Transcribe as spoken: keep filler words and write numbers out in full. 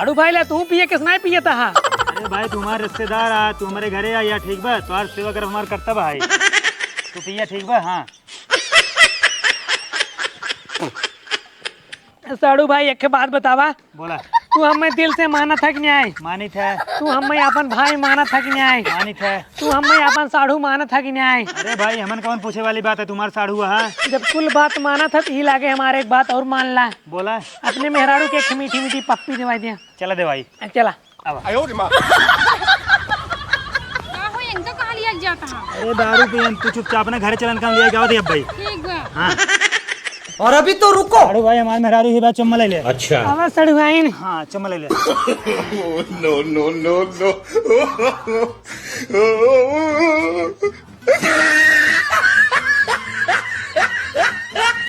अड़ू भाई, ला तू पिए किस नाई पिए था? अरे भाई, तू हमार रिश्तेदार आ, तू हमरे घरे आ, या ठीक बा? तोहार सेवा करब हमार कर्तव्य है। तू पिया, ठीक बा? हाँ। साड़ू भाई, एक बात बतावा। बोला। तू हमें दिल से मानत है कि न्याय? मानित है। तू हमें अपन भाई मानत है कि न्याय? मानित है। तू हमें अपन साढ़ू मानत है कि न्याय? अरे भाई, हमन कौन पूछे वाली बात है, तुम्हार साढ़ू है। जब कुल बात मानत है, तो ही लागे हमारे एक बात और मान ला। बोला। अपने मेहरारू के एक मीठी मीठी पप्पी दिवाई दिया। चला दे भाई। चला। अब। का हो, इनका कहाँ लिया जाता है? अरे दारू पियन, तू चुपचाप ना घरे चलन, काम लिया जावा दे अब भाई। ठीक बा। हाँ। और अभी तो रुको। अरे भाई, हमारे मेहरारू ही बात चुम्मा ले ले। अच्छा। अब सड़ुआइन। हाँ, चुम्मा ले ले। No, no, no, no।